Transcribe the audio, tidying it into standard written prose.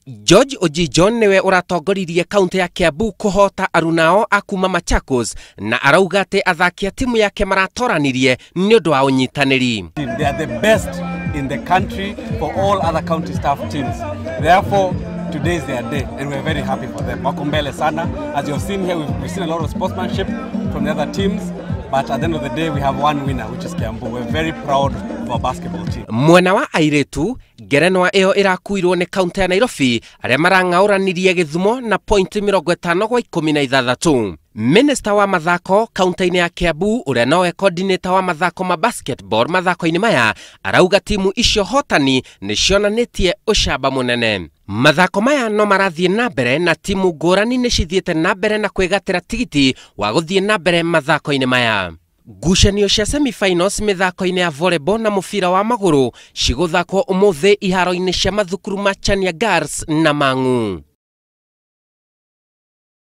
George Ojijo nĩwe ũratongoririe kaunti ya Kiambu kũhota arunao a kuma Machakos, na arauga atĩ athaki a timu yake maratoranirie nĩ ũndũ wa ũnyitanĩri. They are the best in the country for all other county staff teams. Therefore, today is their day and we're very happy for them. Wako mbele sana. As you have seen here, we've seen a lot of sportsmanship from the other teams. But at the end of the day, we have one winner, which is Kiambu. We're very proud of our basketball team. Mwena wa airĩtu, ngerenwa ĩyo ĩrakuirwo nĩ kaunti ya Nairobi arĩa marang'aũranirie Gĩthumo na pointi 50 kwa 16. Minista wa mathako kaunti-inĩ ya Kiambu, ũrĩa nowe coordinator wa mathako ma basketball mathako-inĩ maya, arauga timu icio hotani nĩ cionanĩtie ũcamba mũnene. Mathako maya no marathiĩ na mbere na timu ngũrani nĩ cithiĩte na mbere na kwĩgatĩra tigiti wa gũthiĩ na mbere mathako-inĩ maya. Ngucanio cia semifinals mĩthako-inĩ ya volleyball na mũbira wa magũrũ cigũthakwo ũmũthĩ iharo-inĩ cia mathukuru ma Chania Girls na Mang'u.